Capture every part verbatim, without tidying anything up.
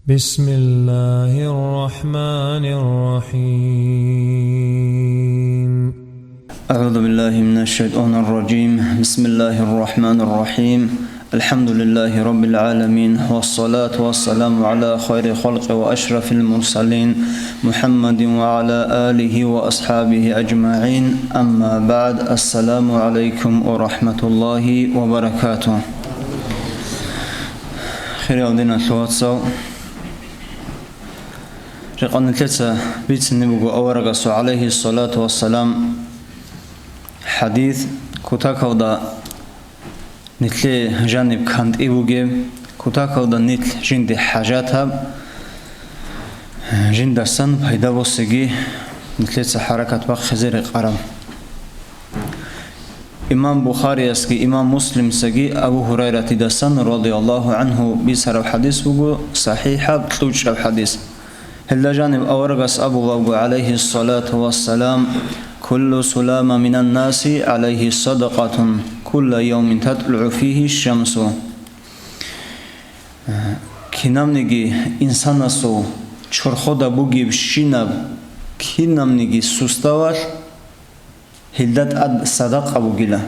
بسم الله الرحمن الرحيم. أعوذ بالله من الشيطان الرجيم. بسم الله الرحمن الرحيم. الحمد لله رب العالمين، والصلاة والسلام على خير خلق وأشرف المرسلين، محمد وعلى آله وأصحابه أجمعين. أما بعد، السلام عليكم ورحمة الله وبركاته. Хириял диналъул вацал, жакъа нилъеца бицине буго аварагасул, гӀалайгьиссалату вассалам, хӀадис, кутакалда нилъее жаниб кантӀи бугеб, кутакалда нилъ жинде хӀажатаб, жиндасан пайда босиги нилъеца хӀаракат бахъизе рекъараб. Имам Бухариясги имам Муслимсаги Абу Гьурайратидасан, радияллагьу гӀангьу, бицараб хӀадис буго, сахӀихӀаб, кьучӀаб хӀадис. Гьелда жаниб аварагас абулеб буго, гӀалайгьиссалату вассалам: «Куллу сулама минан наси гӀалайгьи садакъатун, кулла явмин татлугӀу фигьи шамсу». Кинабниги инсанасул чорхода бугебщинаб кинабниги суставалъ гьелда тӀад садакъа бугила.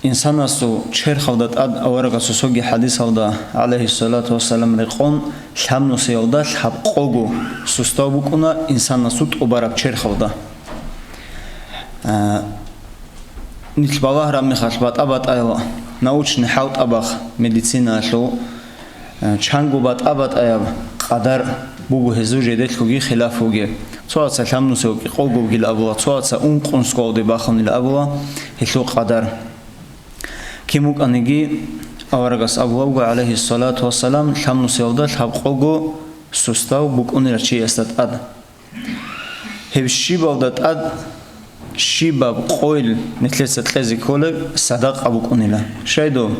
Инсанасул черхалда тӀад аварагасул цоги хӀадисалда, гӀалайгьиссалату вассалам, рекъон лъабнусиялда лъабкъого сустав букӀуна инсанасул тӀубараб черхалда. А, нилъ балагьараб мехалъ батӀа-батӀаял научный хӀалтӀабахъ, медицинаялъул, Чанго батӀа-батӀаяб къадар буго гьезул жидедлъунги хилаф бугеб. Цоаца лъабнусиялда кӀикъого бугила абула, цоаца ункънусиялде бахунила абула гьелъул къадар. Кин букӀаниги, аварагас абулеб буго, гӀалайгьиссалату вассалам, лъабнусиялда лъабкъого сустав букӀунила чиясда тӀад. Гьеб щибалда тӀад щибаб къойил нилъеца кьезе кколеб садакъа букӀунила. Щайдо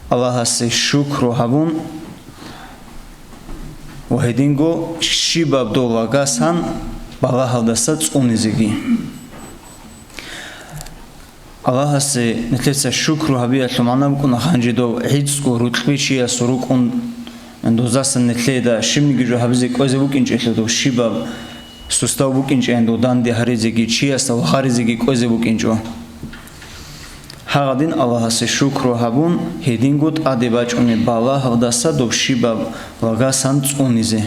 Аллагьасе шукру гьабун ва гьединго щибаб дов лагасан балагьалдаса цӀунизеги. Аллагьасе нилъеца шукру гьабиялъул магӀна букӀуна, гьанже дов гӀицӀго рукьби чиясул рукӀун, дозасан нилъеда щибниги жо гьабизе кӀвезе букӀинчӀелъул, дов щибаб сустав букӀинчӀейин, дов данде гьаризеги, чиясда вагъаризеги кӀвезе букӀинчӀо. Гьагъадин Аллагьасе шукру гьабун, гьединго тӀаде бачӀунеб балагьалдаса дов щибаб лагасан цӀунизе.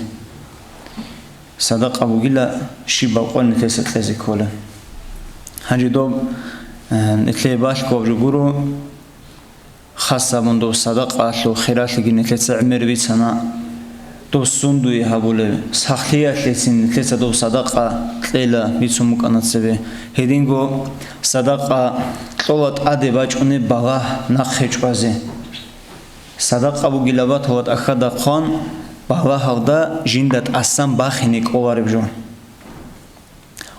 Садакъа бугила щибаб къойил нилъеца кьезе ккола. Гьанже доб, э, нилъее балъгобаб жо гуро, хас гьабун доб садакъаялъул хиралъиги нилъеца гӀемер бицана. Доб сундуе гьабулеб, сахлъиялъецин нилъеца доб садакъа кьела бицун букӀана цебе. Гьединго садакъа кьола тӀаде бачӀунеб балагь нахъе чӀвазе. Садакъа бугила батула тӀахьада хъван, балагьалда жинда тӀасан бахине кӀолареб жо.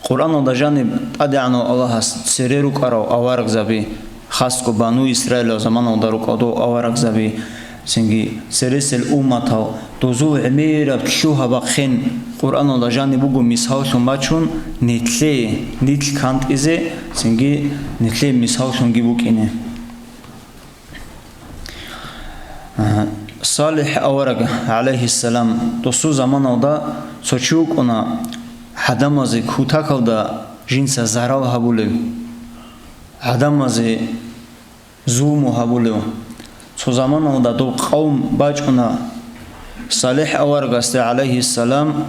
Къуръаналда жаниб ТӀадегӀанав Аллагьас цере рукӀарав аварагзаби, хасго бану Исраилал заманалда рукӀарав аварагзаби, цинги цересел умматал дозул гӀемераб лъугьа-бахъин Къуръаналда жаниб буго мисаллъун бачун, нилъее, нилъ кантӀизе, цинги нилъее мисаллъунги букӀине. Салихь авараг, гӀалайгьиссалам, досул заманалда цо чи вукӀуна, гӀадамазе кутакалда жинца зарал гьабулев, гӀадамазе зулму гьабулев. Цо заманалда дов къавм бачӀуна Салихь аварагасде, гӀалайгьиссалам,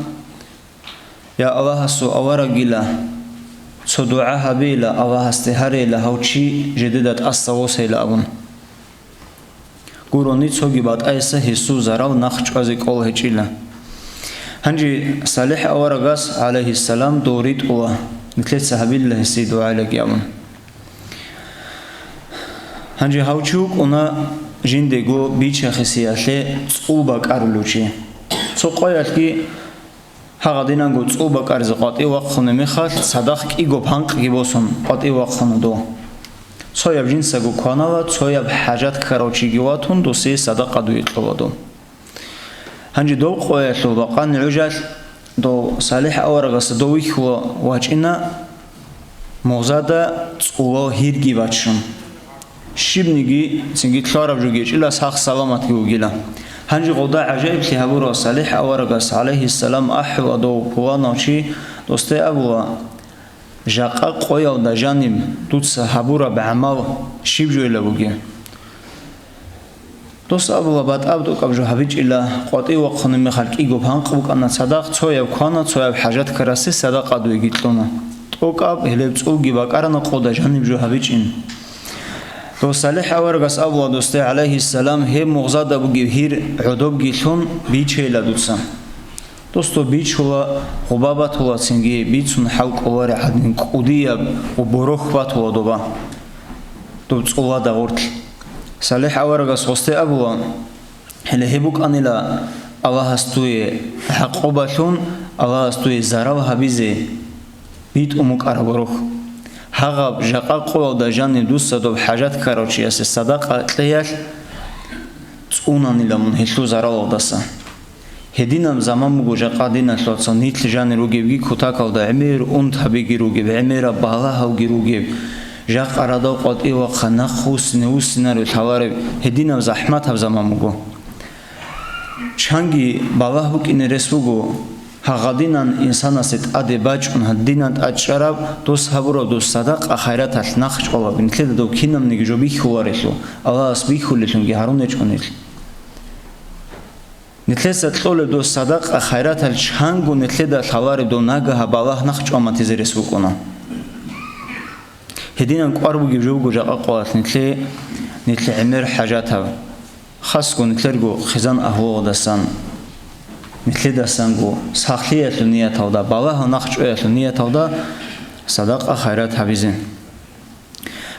Я Аллагьасул аварагила, цо дугӀа гьабейила, Аллагьасде гьарейила гьав чи жедеда тӀаса восейила абун. Гурони цоги батӀайса гьесул зарал нахъ чӀвазе кӀола гьечӀила. Гьанже Салихь аварагас, гӀалайгьиссалам, дов ритӀула, нилъеца гьабилла гьесие дугӀайлаги абун. Гьанже гьав чи вукӀуна жиндего бичахисиялъе цӀул бакӀарулев чи. Цо къоялъги Гьагъадинанго цӀул бакӀаризе къватӀив вахъуна мехалъ, цадахъ кӀиго панкъги босун къватӀив вахъуна дов. Цояб жинцаго кванала, цояб хӀажат ккарав чиги ватун, досие садакъа дуе кьола дов. Гьанже дов къоялъул бакъан гӀужалъ дов Салихь аварагасда дов вихьула вачӀина, мугъзада цӀулал гьирги бачун. Щибниги цинги лъараб жо гьечӀила, сах-саламатги вугила. Гьанже гъода гӀажаиблъи гьабурав СалихӀ аварагас, гӀалайгьиссалам, ахӀула дов пуланав чи, досде абула: «Жакъа къоялда жаниб дуца гьабураб гӀамал щиб жойила бугеб?» Дос абула: «БатӀаб тӀокӀаб жо гьабичӀила, къватӀив вахъунеб мехалъ кӀиго панкъ букӀана цадахъ, цояб квана, цояб хӀажаткарасе садакъа дуеги кьуна. ТӀокӀаб, гьелеб цӀулги бакӀарана къода жаниб жо гьабичӀин». Дов СалихӀ аварагас абула досде, гӀалайгьиссалам, гьеб мугъзада бугеб гьир гӀодобги лъун бичейила дуца. Дос доб бичула, гъуба батула, цинги бицун хӀал кӀолареб гӀадин кӀудияб ва борохь батула доба, доб цӀулада гъорлъ. СалихӀ аварагас гъосде абула: «Гьеле гьеб букӀанила Аллагьас дуе гӀакъуба лъун, Аллагьас дуе зарал гьабизе битӀун букӀараб борохь. Гьагъаб жакъа къоялда жаниб дуца доб хӀажаткарав чиясе садакъа кьеялъ цӀунанила мун гьелъул заралалдаса». Гьединаб заман буго жакъа диналъул вацал, нилъ жанир ругебги кутакалда гӀемер унтабиги ругеб, гӀемераб балагьавги ругеб, жакъа радал къватӀив вахъа нахъ вуссине вуссинаре лъалареб гьединаб захӀматаб заман буго. Чанги балагь букӀине рес буго, гьагъадинан инсанасе тӀаде бачӀун, гьадинан тӀад чӀараб, дос гьабураб дос садакъа-хайраталъ нахъ чӀвалаб, нилъеда дов кинабниги жо бихьуларелъул, Аллагьас бихьулелъунги гьарун гьечӀо нилъ. Нилъеца кьолеб дов садакъа-хайратал чанго нилъеда лъалареб дов нагагьаб балагь нахъ чӀваматизе рес букӀуна. Гьединан кӀвар бугеб жо буго жакъа къоялъ нилъе, нилъ гӀемер хӀажатаб, хасго нилъерго хъизан агьлуялдасан, нилъедасанго сахлъиялъул нияталда, балагьал нахъ чӀваялъул нияталда садакъа-хайрат гьабизе.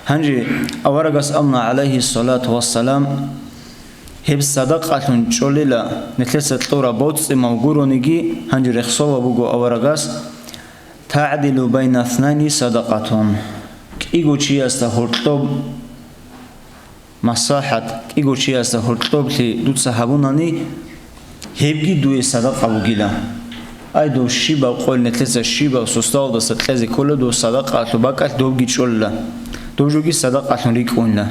Гьанже аварагас абуна, гӀалайгьиссалату вассалам, гьеб садакъалъун чӀолила, нилъеца кьураб боцӀи-мал гурониги, гьанже рехсола буго аварагас: «ТагӀдилу байна снайни садакъатун». КӀиго чиясда гьоркьоб маслахӀат, кӀиго чиясда гьоркьоблъи дуца гьабунани, гьебги дуе садакъа бугила. Ай, дов щибаб къойл нилъеца щибаб сусдалдаса кьезе ккола, дов садакъалъул бакӀалъ довги чӀолила, дов жоги садакъалъун рикӀкӀунила.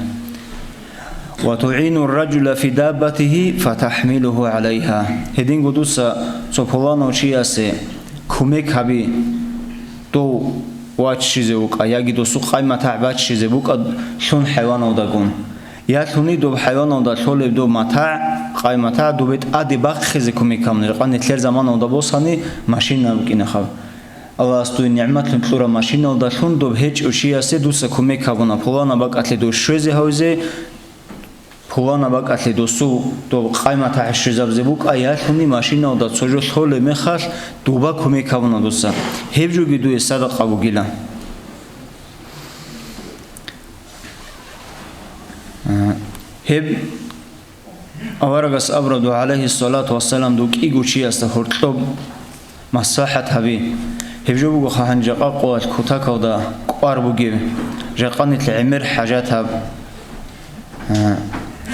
«Ва тугӀину р-ражула фи даббатихи фатахӀмилуху гӀалайгьа». Гьединго дуца цо пуланав чиясе кумек гьаби, дов ваччизе вукӀа, яги досул къай-матагӀ баччизе букӀа лъун хӀайваналдагун. Я лъуни доб хӀайваналда лъолеб доб матагӀ, къай-матагӀ добе тӀаде бахъизе кумек гьабуна, жакъа нилъер заманалда босани машина букӀинахъаб. Аллагьас дуе нигӀматлъун кьураб машиналда лъун доб гьечӀев чиясе дуца кумек гьабуна, пулана бакӀалъе дов щвезе гьавизе, пулана бакӀалъе досул доб къай-матагӀ щвезабизе букӀа, я лъуни машиналда цо жо лъолеб мехалъ дуба кумек гьабуна дуца. Гьеб жоги дуе садакъа бугила. Гьеб аварагас абураб, дов, гӀалайгьиссалату вассалам, дов кӀиго чиясда гьоркьоб маслахӀат гьаби. Гьеб жо бугоха гьанже жакъа къоялъ кутакалда кӀвар бугеб, жакъа нилъ гӀемер хӀажатаб.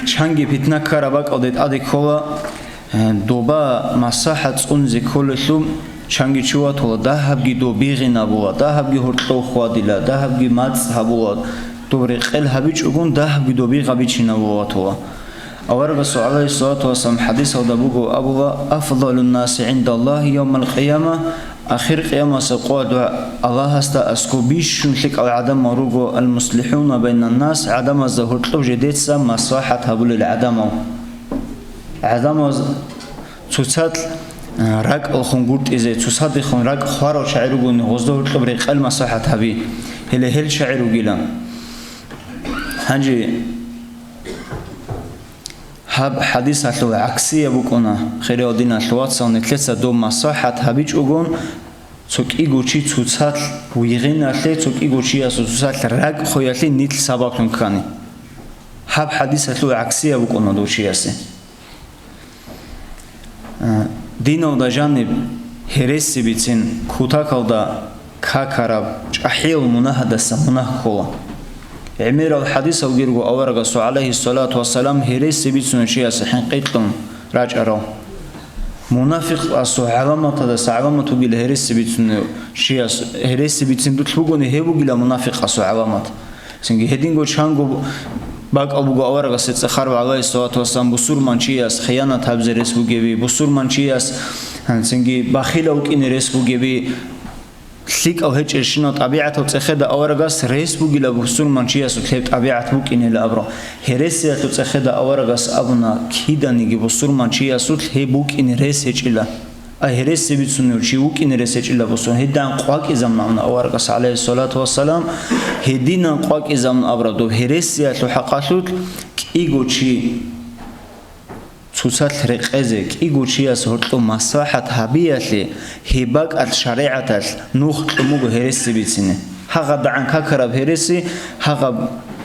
Чанги питна ккараб бакӀалде тӀаде ккола, доба маслахӀат цӀунзе кколелъул, чанги чи ватула, дагьабги доб бигъинабула, дагьабги гьоркьов хьвадила, дагьабги мацӀ гьабула, доб рекъел гьабичӀогун, дагьабги доб бигъ гьабичинабула ватула. Аварагасул, гӀалайгьиссалату вассалам, хӀадисалда буго абула: «Афдалун наси гӀиндаллагьи явмал къияма», ахир къиямасеб къоялъ Аллагьасда аскӀоб бищун лъикӀал гӀадамал руго: «Ал-муслихӀуна байнан нас», гӀадамазда гьоркьоб жидеца маслахӀат гьабулел гӀадамал. ГӀадамаз цоцалъ, а, ракӀалхун гуртӀизе, цоцадехун ракӀ хварал чагӀи ругони, гъозда гьоркьоб рекъел маслахӀат гьаби, гьеле гьел чагӀи ругила. Гьанже гьаб хӀадисалъул гӀаксияб букӀуна, хириял диналъул вацал, нилъеца доб маслахӀат гьабичӀогун, цо кӀиго чи цоцалъ вигъиналъе, цо кӀиго чиясул цоцалъ ракӀ хвеялъе нилъ сабаблъун ккани. Гьаб хӀадисалъул гӀаксияб букӀуна дов чиясе. Э, диналда жаниб гьереси бицин кутакалда какараб чӀахӀиял мунагьадаса мунагь ккола. ГӀемерал хӀадисалги руго аварагасул, гӀалайгьиссалату вассалам, гьереси бицунев чиясе хӀинкъи кьун рачӀарал. Мунафикъасул гӀаламатадаса гӀаламат бугила гьереси бицунев чияс, гьереси бицин дулъ бугони, гьеб бугила мунафикъасул гӀаламат. Цинги гьединго чанго БакӀал буго аварагас цӀехараб, гӀалайгьиссалату вассалам, бусурманчияс хиянат гьабизе рес бугеби, бусурманчияс, цинги бахилав вукӀине рес бугеби, лъикӀав гьечӀебщинал тӀабигӀатал цӀехеда аварагас рес бугила бусурманчиясул гьеб тӀабигӀат букӀинила абураб. Гьересиялъул цӀехеда аварагас абуна, киданиги бусурманчиясул гьеб букӀине рес гьечӀила. А гьереси бицунев чи вукӀине рес гьечӀила бусурман. Гьедин къвакӀизабуна аварагас, гӀалайгьиссалату вассалам, гьединан къвакӀизабун абураб доб гьересиялъул хӀакъалъулъ кӀиго чи цоцалъ рекъезе, кӀиго чияс гьоркьоб маслахӀат гьабиялъе, гьеб бакӀалъ шаригӀаталъ нух кьун буго гьереси бицине. ГьагъадагӀан какараб гьереси, гьагъаб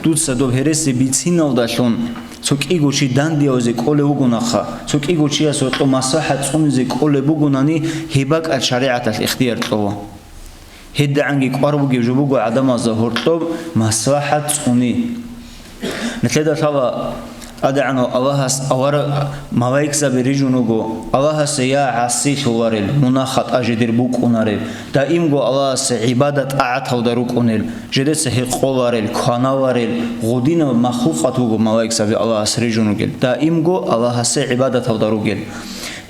дуца доб гьереси бициналдалъун, цо кӀиго чи дандиязе кӀолев вугонаха, цо кӀиго чияс гьоркьоб маслахӀат цӀунизе кӀолеб бугонани, гьеб бакӀалъ шаригӀаталъ ихтияр кьола. ГьедигӀанги кӀвар бугеб жо буго гӀадамазда гьоркьоб маслахӀат цӀуни. Нилъеда лъала, ТӀадегӀанав Аллагьас авара-, малаикзаби рижун руго, Аллагьасе я гӀасилъуларел, мунагь-хатӀа жидер букӀунареб, даимго Аллагьасе гӀибадат-тӀагӀаталда рукӀунел, жидеца гьекъоларел, кваналарел, гъудинаб махлукъат вуго малаикзаби Аллагьас рижун ругел, даимго Аллагьасе гӀибадаталда ругел.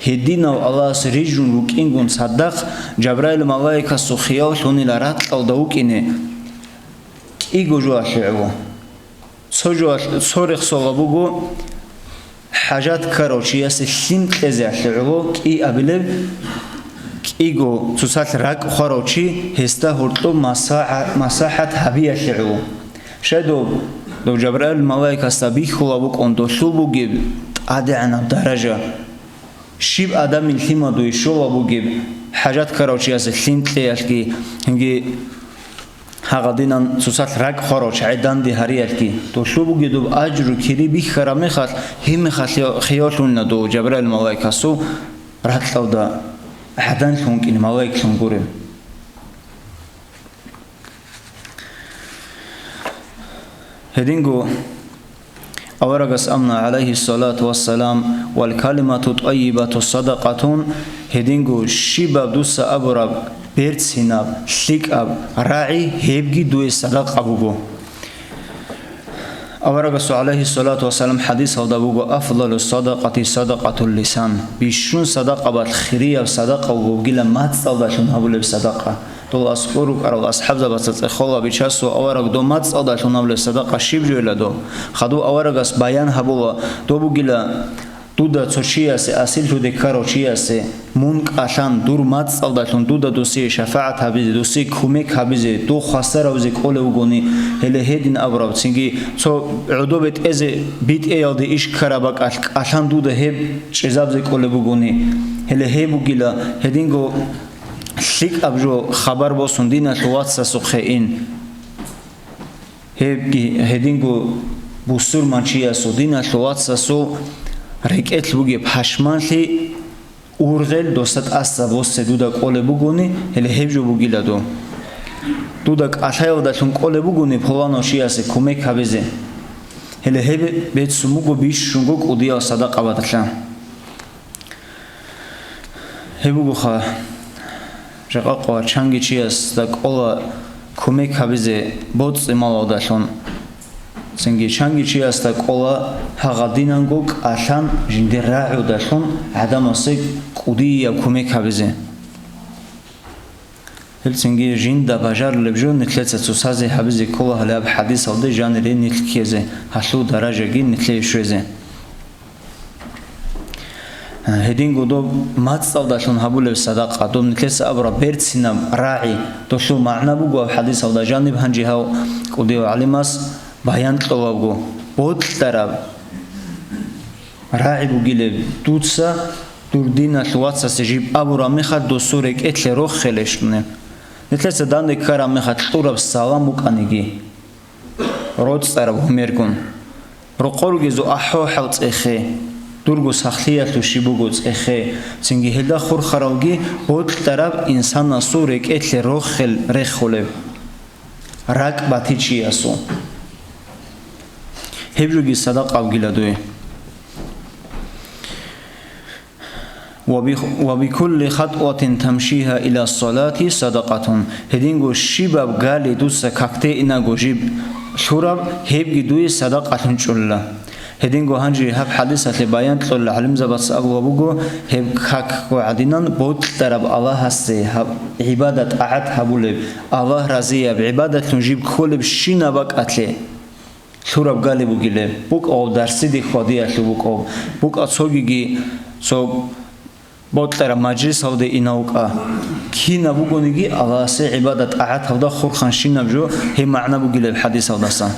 Гьединав Аллагьас рижун рукӀингун цадахъ Жабраил малаикасул хиял лъунила ракьалда вукӀине кӀиго жоялъе гӀоло. Цо жоялъ-, цо рехсола буго, хӀажат ккарав чиясе лъим кьезеялъе гӀоло кӀиабилеб, кӀиго цоцалъ ракӀ хварав чи гьесда гьоркьоб масагӀа-, масахӀат гьабиялъе гӀоло. Щай доб, доб Жабраил малаикасда бихьула букӀун долъул бугеб тӀадегӀанаб даража. Щиб адамил лъимадуе щола бугеб, хӀажат ккарав чиясе лъим кьеялъги, гьанги гьагъадинан цоцалъ ракӀ хварав чагӀи данде гьариялъги, долъул бугеб доб ажру кири бихьараб мехалъ, гьеб мехалъ хияллъунила дов Жабраил малаикасул ракьалда гӀаданлъун вукӀине малаиклъун гуреб. Гьединго аварагас амна, гӀалайгьиссалату вассалам, «Вал калимату тӀайибату садакъатун», гьединго щибаб дуца абураб берцинаб, лъикӀаб рагӀи, гьебги дуе садакъа буго. Аварагасул, гӀалайгьиссалату вассалам, хӀадисалда буго: «Афдалу садакъати садакъатул лисан», бищун садакъабал хирияб садакъа бугила мацӀалдалъун гьабулеб садакъа. Дол аскӀор рукӀарал асхӀабзабаца цӀехола бичасул авараг доб мацӀалдалъун гьабулеб садакъа щиб жойила доб? Хадуб аварагас баян гьабула, доб бугила дуда цо чиясе, асирлъуде ккарав чиясе, мун кӀалъан дур мацӀалдалъун дуда досие шафагӀат гьабизе, досие кумек гьабизе, дов хвасаравзе кӀолев вугони, гьеле гьедин абураб, цинги цо гӀодобе тӀезе битӀеялде иш ккараб бакӀалъ кӀалъан дуда гьеб чӀезабзе кӀолеб бугони, гьеле гьеб бугила гьединго лъикӀаб жо хабар босун диналъул вацасухъе ин. Гьебги гьединго бусурманчиясул, диналъул вацасул рекӀелъ бугеб пашманлъи ургъел досда тӀаса босе дуда кӀолеб бугони, гьеле гьеб жо бугила доб. Дуда кӀалъаялдалъун кӀолеб бугони пуланав чиясе кумек гьабизе, гьеле гьеб бецун буго бищунго кӀудиял садакъабаздалъун. Гьеб бугоха, жакъа къварччанги чиясда кӀола кумек гьабизе боцӀи-малалдалъун, цинги чанги чиясда кӀола гьагъадинанго кӀалъан жиндир рагӀудалъун гӀадамасе кӀудияб кумек гьабизе. Гьелцинги жинда бажарулеб жо нилъеца цоцазе гьабизе ккола гьалаб хӀадисалде жанире нилъ ккезе, гьалъул даражаги нилъее щвезе. Гьединго доб мацӀалдалъун гьабулеб садакъа, доб нилъеца абураб берцинаб рагӀи, долъул магӀна буго гьаб хӀадисалда жаниб, гьанже гьав кӀудияв гӀалимас баян кьолебго, бокьараб рагӀи бугилеб дуца дур диналъул вацасе жиб абураб мехалъ досул рекӀелъе рохел рещтӀунеб. Нилъеца данде ккараб мехалъ кьураб салам букӀаниги, роцӀцӀараб гьумергун. Рокъор ругезул ахӀо-хӀал цӀехе, дурго сахлъиялъул щиб буго цӀехе, цинги гьелда хурхаравги бокьараб инсанасул рекӀелъе рохел рехулеб, ракӀ батичиясул. Гьеб жоги садакъа бугила дуе. «Ва би-, ва бикулли хатӀватин тамшиха иля салати садакъатун». Гьединго щибаб гали дуца какде инаго жиб лъураб, гьебги дуе садакъалъун чӀолила. Гьединго гьанже гьаб хӀадисалъе баян кьолел гӀалимзабаца абулеб буго, гьеб какго гӀадинан бокьараб Аллагьасе гьаб гӀибадат-тӀагӀат гьабулеб, Аллагь разияб гӀибадатлъун жиб кколебщинаб бакӀалъе лъураб галеб бугилеб, букӀа гьаб дарсиде хьвадиялъул букӀа, букӀа цогиги цо бокьараб мажлисалде инав вукӀа. Кинаб бугониги Аллагьасе гӀибадат-тӀагӀаталда хурханщинаб жо, гьеб магӀна бугилеб хӀадисалдасан.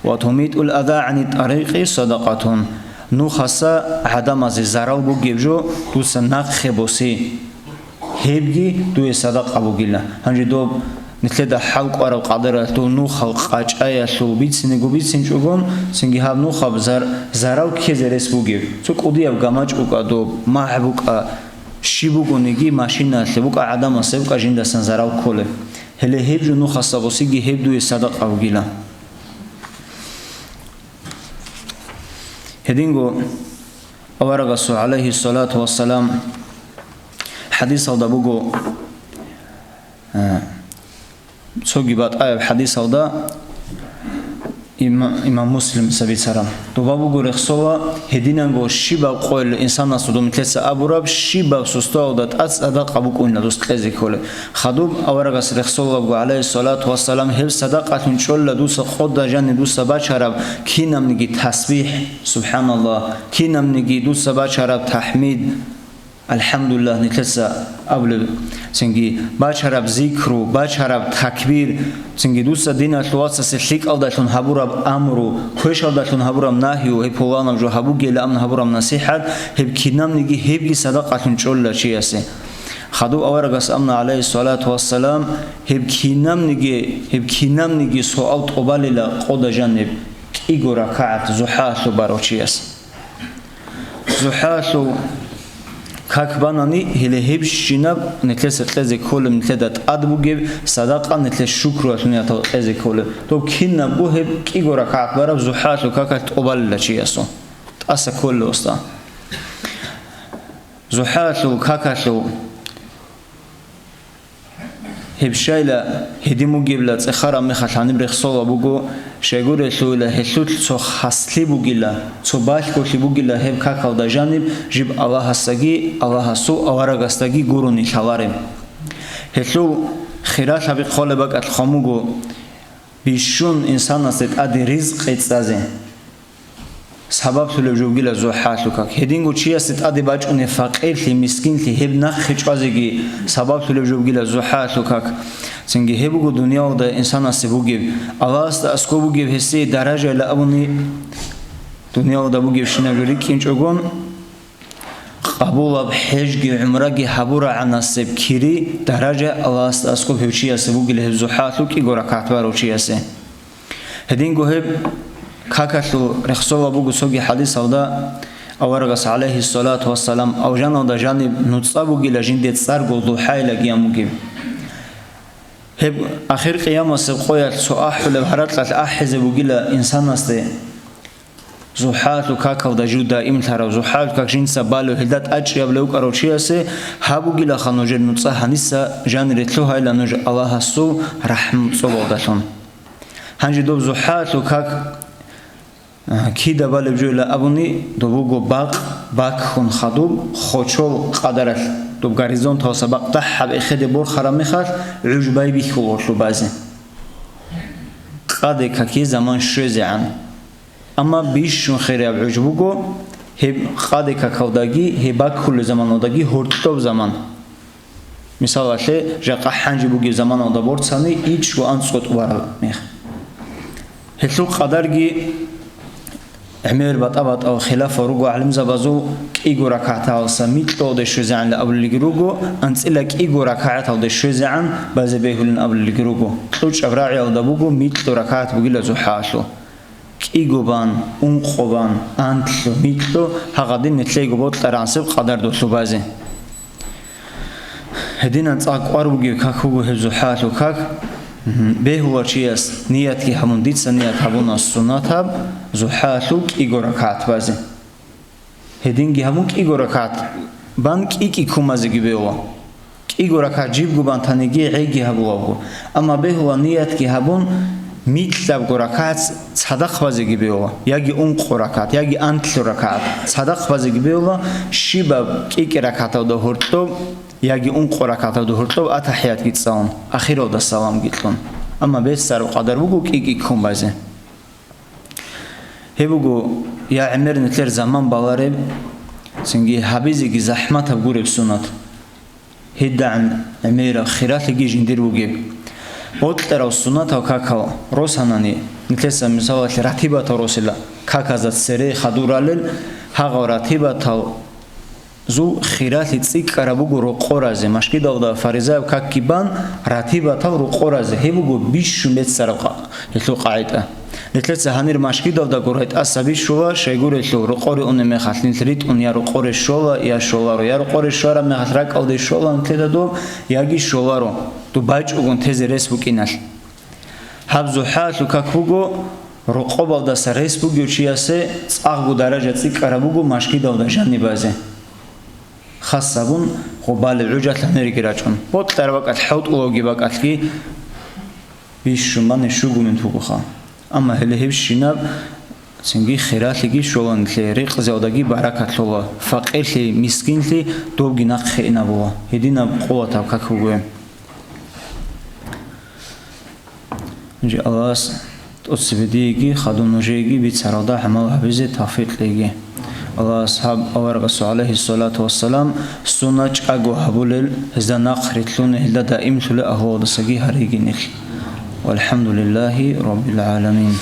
«Ва тумитӀул аза гӀани тӀарикъи садакъатун», нухаса гӀадамазе зарал бугеб жо дуца нахъе босе. Гьебги дуе садакъа бугила. Гьанже доб нилъеда хӀал кӀвараб къадаралъ дов нухал къачӀаялъул бицинего бицинчӀогон, цинги гьаб нухаб зар-, зарал ккезе рес бугеб. Цо кӀудияб гамачӀ букӀа доб, магӀ букӀа, щиб бугониги машиналъе букӀа, гӀадамасе букӀа жиндасан зарал кколеб. Гьеле гьеб жо нухаса босиги гьеб дуе садакъа бугила. Гьединго аварагасул, гӀалайгьиссалату вассалам, хӀадисалда буго, а, цоги батӀаяб хӀадисалда, има-, имам Муслимица бицараб. Доба буго рехсола, гьединанго щибаб къойил инсанасул, доб нилъеца абураб, щибаб сустуялда тӀад садакъа букӀунила дос кьезе кколеб. Хадуб аварагас рехсолабго, гӀалайгьиссалату вассалам, гьеб садакъалъун чӀолила дуца къода жаниб дуца бачараб кинабниги тасбихӀ, субхӀаналлагь, кинабниги дуца бачараб тахӀмид, АлхӀамдулиллагь, нилъеца абулеб, цинги бачараб зикру, бачараб такбир, цинги дуца диналъул вацасе лъикӀалдалъун гьабураб амру, квешалдалъун гьабураб нагью, гьеб пуланаб жо гьабугейилан абун гьабураб насихӀат, гьеб кинабниги гьебги садакъалъун чӀолила чиясе. Хадуб аварагас абуна, гӀалайгьиссалату вассалам, гьеб кинабниги, гьеб кинабниги суал тӀубалила къода жаниб кӀиго ракагӀат зухӀаялъул барав чияс. ЗухӀаялъул как банани, гьеле гьебщинаб нилъеца кьезе кколеб, нилъеда тӀад бугеб садакъа, нилъер шукруялъул ниятал кьезе кколеб. Доб кинабго гьеб кӀиго ракагӀат бараб зухӀаялъул какалъ тӀубалила чиясул. ТӀаса кколила, уста. ЗухӀаялъул какалъул Гьеб щайила, гьедин бугебла цӀехараб мехалъ гьаниб рехсола буго, щайгурелъулила гьелъулъ цо хаслъи бугила, цо балъголъи бугила гьеб какалда жаниб жиб Аллагьасдаги, Аллагьасул аварагасдаги гурони лъалареб. Гьелъул хиралъаби хъолеб бакӀалъ хъван буго, бищун инсанасде тӀаде ризкъи цӀазе. Сабаблъулеб жо бугила зухӀалъул как. Гьединго чиясде тӀаде бачӀунеб факъирлъи, мискинлъи гьеб нахъе чӀвазеги сабаблъулеб жо бугила зухӀалъул как. Цинги гьеб буго дуниялда инсанасе бугеб, Аллагьасда аскӀоб бугеб гьесие даражайилан абуни, дуниялда бугебщинаб жо рикӀкӀинчӀогон, къабулаб хӀежги гӀумраги гьабурагӀанасеб кири, даража Аллагьасда аскӀоб гьев чиясе бугила гьеб зухӀалъул кӀиго ракагӀат барав чиясе. Гьединго гьеб какалъул рехсола буго цоги хӀадисалда, аварагас, гӀалайгьиссалату вассалам, авжаналда жаниб нуцӀа бугила жинде цӀарго духӀайлагиян бугеб. Гьеб ахир къиямасеб къоялъ цо ахӀулеб гьаракьалъ ахӀизе бугила инсанасде. ЗухӀалъул какалда жив даимлъарав, зухӀалъул как жинца балев, гьелда тӀачӀияб левкӀарав чиясе гьабугилаха нужер нуцӀа гьаниса жанире лъугьайила нуж Аллагьасул рахӀму цӀобалдалъун. Гьанже доб зухӀалъул как, а, кида балеб жойила абуни, доб буго бакъ, бакхьун хадуб, хочол къадаралъ, доб горизонталса бакъ дагьаб эхеде борхараб мехалъ, гӀуж байбихьула гъорлъ базе. Къаде каке заман щвезегӀан. Амма бищун хирияб гӀуж буго, гьеб къаде какалдаги, гьеб баккулеб заманалдаги гьоркьоб заман. Мисалалъе, жакъа гьанже бугеб заманалда борцани ичӀго анцӀго тӀубараб мех. Гьелъул къадарги гӀемер батӀа-батӀал хилафал руго гӀалимзабазул, кӀиго ракагӀаталдаса микьалде щвезегӀанилан абулелги руго, анцӀила кӀиго ракагӀаталде щвезегӀан базе бегьулин абулелги руго. КьучӀаб рагӀиялда буго микьго ракагӀат бугила зухӀалъул. КӀиго бан, ункъо бан, анлъго, микьго, гьагъадин нилъего бокьараб гӀансеб къадар долъубазе. Гьединан цӀакъ кӀвар бугеб как буго гьеб зухӀалъул как, мгм, бегьула чияс ниятги гьабун, дица ният гьабуна суннатаб зухӀалъул кӀиго ракагӀат базе. Гьединги гьабун кӀиго ракагӀат бан кӀи-кӀи кумазеги бегьула. КӀиго ракагӀат жибго бан таниги гӀеги гьабулабго. Амма бегьула ниятги гьабун, Микьабго ракагӀат цадахъ базеги бегьула, яги ункъо ракагӀат, яги анлъго ракагӀат цадахъ базеги бегьула, щибаб кӀикӀи ракагӀаталда гьоркьоб яги ункъо ракагӀаталда гьоркьоб атахӀиятги цӀалун, ахиралда саламги кьун. Амма беццараб къадар буго кӀикӀи ккун базе. Гьеб буго, я гӀемер нилъер заман балареб, цинги гьабизеги захӀматаб гуреб сунат. ГьедигӀан гӀемераб хиралъиги жиндир бугеб. Бокьарав сунатал какал росанани, нилъеца мисалалъе ратибатал росила, каказда цере хадур ралел, гьагъал ратибатал зул хиралъи цӀикӀкӀараб буго рокъоразе, машгидалда фаризаяб какги бан, ратибатал рокъоразе, гьеб буго бищун беццараб къа-, гьелъул къагӀида. Нилъеца гьанир машгидалдаго рай тӀаса бищула, щайгурелъул рокъоре унеб мехалъ нилъ ритӀун я рокъоре щола, я щоларо, я рокъоре щвараб мехалъ ракӀалде щола нилъеда доб, яги щоларо, доб бачӀугун тезе рес букӀиналъ. Гьаб зухӀаялъул как буго, рокъобалдаса рес бугев чиясе цӀакъго даража цӀикӀкӀараб буго машгидалда жаниб базе. Хас абун, гъоб балеб гӀужалъ гьанирги рачӀун, бокьараб бакӀалъ, хӀалтӀулавги бакӀалъги бищун бани щуго минут бугоха. Амма гьеле гьебщинаб цинги хиралъиги щола нилъее, рекъезалдаги баракат лъола, факъирлъи, мискинлъи добги нахъе инабула, гьединаб къуватаб как буго гьеб. Жи Аллагьас тӀоцебе диеги хадуб нужееги бицаралда гӀамал гьабизе тавфикъ кьеги. Аллагьас гьаб аварагасул, гӀалайгьиссалату вассалам, сунат чӀаго гьабулел, гьезда нахърилълъун, гьелда даимлъулел агьлуялдасаги гьареги нилъ. ВалхӀамдулиллагьи раббил гӀаламин.